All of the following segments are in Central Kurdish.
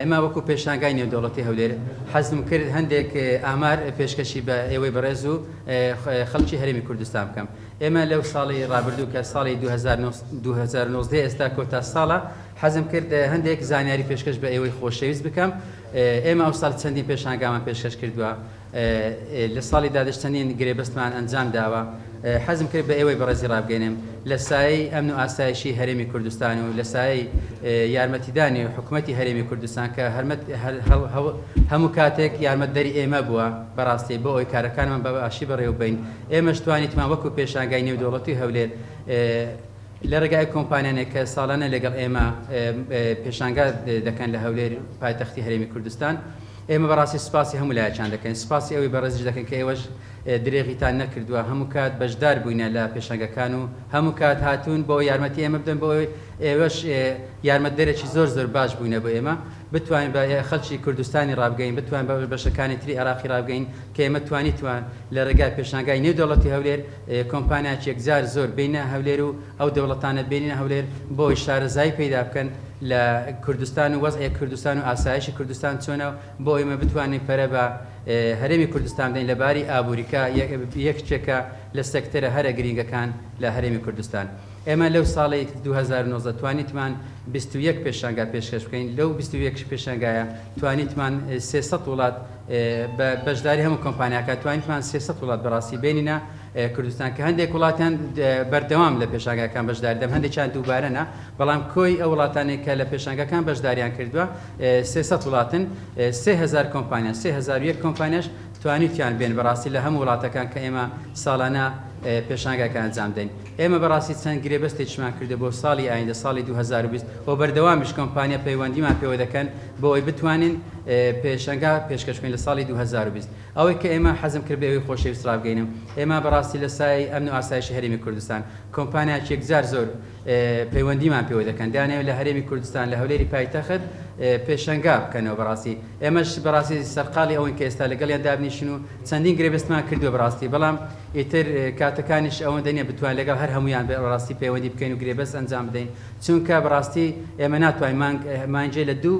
ئێمە وەکو پێشانگای نێودەوڵەتی هەولێر حەزم کرد هەندێک ئامار پێشکەشی بە ئێوەی بەڕێز و خەڵکی هەرێمی کوردستان بکەم. ئێمە لەو ساڵی ڕابردوو کە ساڵی 2019 ئێستا کۆتا ساڵە، حەزم کرد هەندێک زانیاری پێشکەش بە ئێوەی خۆشەویست بکەم. ئێمە ئەو ساڵ چەندین پێشانگامان پێشکەش کردووە، لە ساڵی دادش چەندین گرێبەستمان ئەنجام داوە. حەزم کرد بە ئێوەی بەڕێزی ڕابگەینم لە سایەی ئەمن و ئاسایشی هەرێمی کوردستان و لە سایەی یارمەتیدانی حکومەتی هەرێمی کوردستان کە هەموو کاتێک یارمەتدەری ئێمە بووە بەڕاستی بۆ ئەوەی کارەکانمان بە باشی بەڕێوەبەین. ئێمەش توانیتمان وەکو پێشانگای نێودەوڵەتی هەولێر لە ڕێگای کۆمپانیانێک کە ساڵانە لەگەڵ ئێمە پێشانگا دەکەن لە هەولێر پایتەختی هەرێمی کوردستان، ئێمە بەڕاستی سوپاسی هەموو لایەکیان دەکەین، سوپاسی ئەوەی بەڕێزیش دەکەین کە ئێوەش درێغیتان نەکردووە، هەموو کات بەشدار بووینە لە پێشانگەکان و هەموو کات هاتوون بۆ یارمەتی ئێمە بدەن، بۆ ئەوەی ئێوەش یارمەتدەرێکی زۆر زۆر باش بووینە بۆ ئێمە، بتوانین بە خەڵکی کوردستانی ڕابگەین، بتوانین بە بەشەکانی تری عێراقی ڕابگەین کە ئێمە توانیتوان لە ڕێگای پێشانگای نێودەوڵەتی هەولێر کۆمپانیاکی یەکجار زۆر بێنە هەولێر و ئەو دەوڵەتانە بێنینە هەولێر بۆ ئەوەی شارەزایی پەیدا بکەن لە کوردستان و وەزعی کوردستان و ئاسایشی کوردستان چۆنە بۆ ئێمە بتوانین پەرە بە هەرێمی کوردستان بدەین لە باری ئابووری کە یەکێکە لە سێکتەرە هەرە گرینگەکان لە هەرێمی کوردستان. ئێمە لەو ساڵی 2019 توانیتمان 21 پێشانگا پێشکەش بکەین، لەو 21 پێشانگایە توانیتمان 300 وڵات بە بەشداری هەموو کۆمپانیاکە توانیتمان 300 وڵات بەڕاستی بێنینە کوردستان کە هەندێک وڵاتیان بەردەوام لە پێشانگاکان بەشداری دەم، هەندێکیان دووبارە نا، بەڵام کۆی ئەو وڵاتانەی کە لە پێشانگاکان بەشداریان کردووە 300 وڵاتن، 3000 کۆمپانیا، 3001 کۆمپانیاش توانیتیان بێن بەڕاستی لە هەموو وڵاتەکان کە ئێمە ساڵانە پێشانگاکە ئەنجام دەین. ئێمە بەڕاستی چەند گرێبەستێکیشمان کردو بۆ ساڵی ئایندە ساڵی 2020 و بەردەوامیش کۆمپانیا پەیوەندیمان پێوە دەکەن بۆ ئەوەی بتوانین پێشانگا پێشکەش بکەین لە ساڵی 2020. ئەوەی کە ئێمە حەزم کرد بە ئێوەی خۆشەویست ڕابگەینم، ئێمە بەڕاستی لە سایەی ئەمن و ئاسایشی هەرێمی کوردستان کۆمپانیاکی یەکجار زۆر پەیوەندیمان پێوە دەکەن، دەیانەوێت لە هەرێمی کوردستان لە هەولێری پایتەخت پێشەنگا بکەنەوە. بەڕاستی ئێمەش بەڕاستی سەرقاڵی ئەوەین کە ئێستا لەگەڵیان دابنیشن و چەندین گرێبەستمان کردووە بەڕاستی، بەڵام ئیتر کاتەکانیش ئەوەندە نییە بتوانین لەگەڵ هەر هەمویان بەڕاستی پەیوەندی بکەین و گرێبەست ئەنجام بدەین، چونکە بەڕاستی ئێمە ناتوانین مانگ مانگێ لە دوو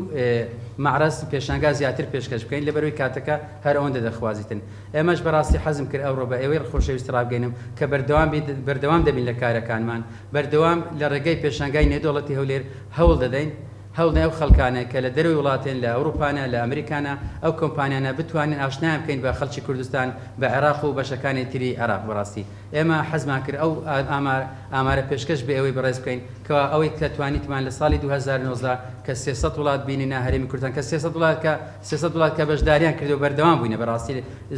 مەعرەز پێشانگا زیاتر پێشکەش بکەین لەبەرەوەی کاتەکە هەر ئەوەندە دەخوازیتن. ئێمەش بەڕاستی حەزم کرد ئەوڕۆ بە ئێوەی خۆشەویست ڕابگەینم کە بەردەوام بیت، بەردەوام دەبین لە کارەکانمان، بەردەوام لە ڕێگەی پێشانگای نێودەوڵەتی هەولێر هەوڵ دەدەین، هەوڵ ئەو خەڵکانە کە لە دەرەوەی وڵاتێن، لە ئەوروپانە، لە ئەمریکانە، ئەو کۆمپانیانە بتوانین ئاشنایان بکەین بە خەڵکی کوردستان، بە عێراق و بەشەکانی تری عێراق. بەڕاستی ئێمە حەزمان کرد ئەو ئامارە پێشکەش بە ئێوەی بەڕێز بکەین کەوا ئەوەی کە توانیتمان لە ساڵی 2019 کە 300 وڵات بینینە هەرێمی کوردستان، کە 300 وڵات کە 300 وڵات کە بەشداریان کردو بەردەوام بووینە، بەڕاستی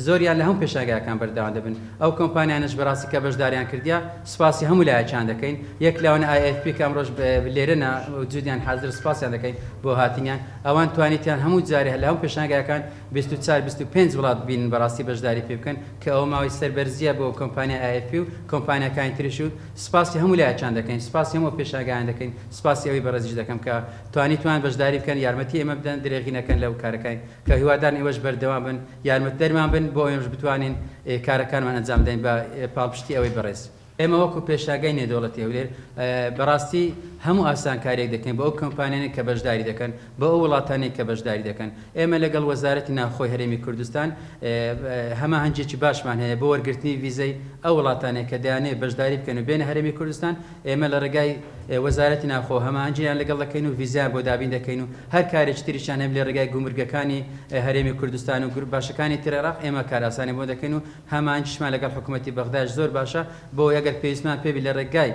زۆریان لە هەموو پێشانگاکان بەردەوام دەبن. ئەو کۆمپانیانەش بەڕاستی کە بەشداریان کردیا سوپاسی هەموو لایەکیان دەکەین، یەک لەوانە IFP کە ئەمڕۆش لێرەنا وجودیان حازر، سوپاسیان دەکەین بۆ هاتنیان. ئەوان توانیتیان هەموو جارێ لە هەموو پێشانگاکان 24 25 وڵات بینن بەڕاستی بەشداری پێ بکەن کە ئەو ماوەی سەربەرزیە بۆ کۆمپانیا IFP و کۆمپانیاکانی تریش و سوپاسی هەموو لایەکیان دەکەین، سوپاسی هەموو پێشانگایان دەکەین، سوپاسی ئەوەی بەڕێزیش دەکەم کە توانیتوان بەشداری بکەن، یارمەتی ئێمە بدەن، درێغی نەکەن لەو کارەکان کە هیوادارن ئێوەش بەردەوام بن، یارمەتدەرمان بن بۆ ئێمەش بتوانین کارەکانمان ئەنجام بدەین بە پاڵپشتی ئەوەی بەڕێز. ئێمە وەکو پێشانگای نێودەوڵەتی هەولێر بەڕاستی هەموو ئاسانکارییەک دەکەین بۆ ئەو کۆمپانیانەی کە بەشداری دەکەن، بۆ ئەو وڵاتانەی کە بەشداری دەکەن. ئێمە لەگەڵ وەزارەتی ناوخۆی هەرێمی کوردستان هەماهەنگیەکی باشمان هەیە بۆ وەرگرتنی ڤیزەی ئەو وڵاتانەی کە دەیانەوێت بەشداری بکەن و بێنە هەرێمی کوردستان. ئێمە لە ڕێگای وەزارەتی ناوخۆ هەماهەنگیان لەگەڵ دەکەین و ڤیزایان بۆ دابین دەکەین و هەر کارێکی تریشیان هەبێت لە ڕێگای گومرگەکانی هەرێمی کوردستان و باشەکانی تر عێراق ئێمە کارئاسانی بۆ دەکەین و هەماهەنگیشمان لەگەڵ حکوومەتی بەغداش زۆر باشە بۆ ئەگەر پێویستمان پێبی لە ڕێگای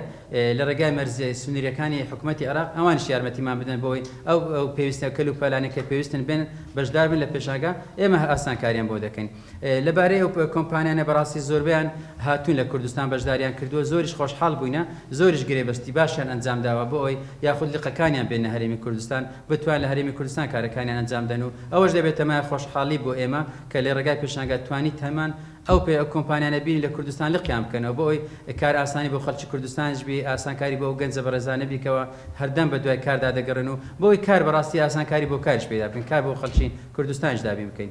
لە ڕێگای مەرزە سنووریەکانی حکوومەتی عێراق ئەوانیش یارمەتیمان بدەن بۆی ئەو پێویستە کەل و پەلانەی کە پێویستن بێن بەشدار بن لە پێشانگا، ئێمە ئاسانکاریان بۆ دەکەین. لەبارەی ئەو کۆمپانیانە بەڕاستی زۆربەیان هاتوون لە کوردستان بەشداریان کردووە، زۆریش خۆشحاڵ بووینە، زۆریش گرێبەستی باشیان ئەنجام داوە بۆ ئەوەی یاخود لقەکانیان بێنە هەرێمی کوردستان بتوان لە هەرێمی کوردستان کارەکانیان ئەنجام دەن و ئەوەش دەبێتە مایە خۆشحاڵی بۆ ئێمە کە لە ڕێگای پێشانگا توانیت هەمان ئەو پێ ئەو کۆمپانیانە بینی لە کوردستان لقیان بکەنەوە بۆ ئەوەی کار ئاسانی بۆ خەڵکی کوردستانیش بی، ئاسانکاری بۆ ئەو گەنجە بەڕێزانە بیکەوە هەردەم بە دوای کاردا دەگەڕێن و بۆ ئەوەی کار بەڕاستی ئاسانکاری بۆ کاریش پەیدا بکەن، کار بۆ خەڵکی کوردستانیش دابین بکەین.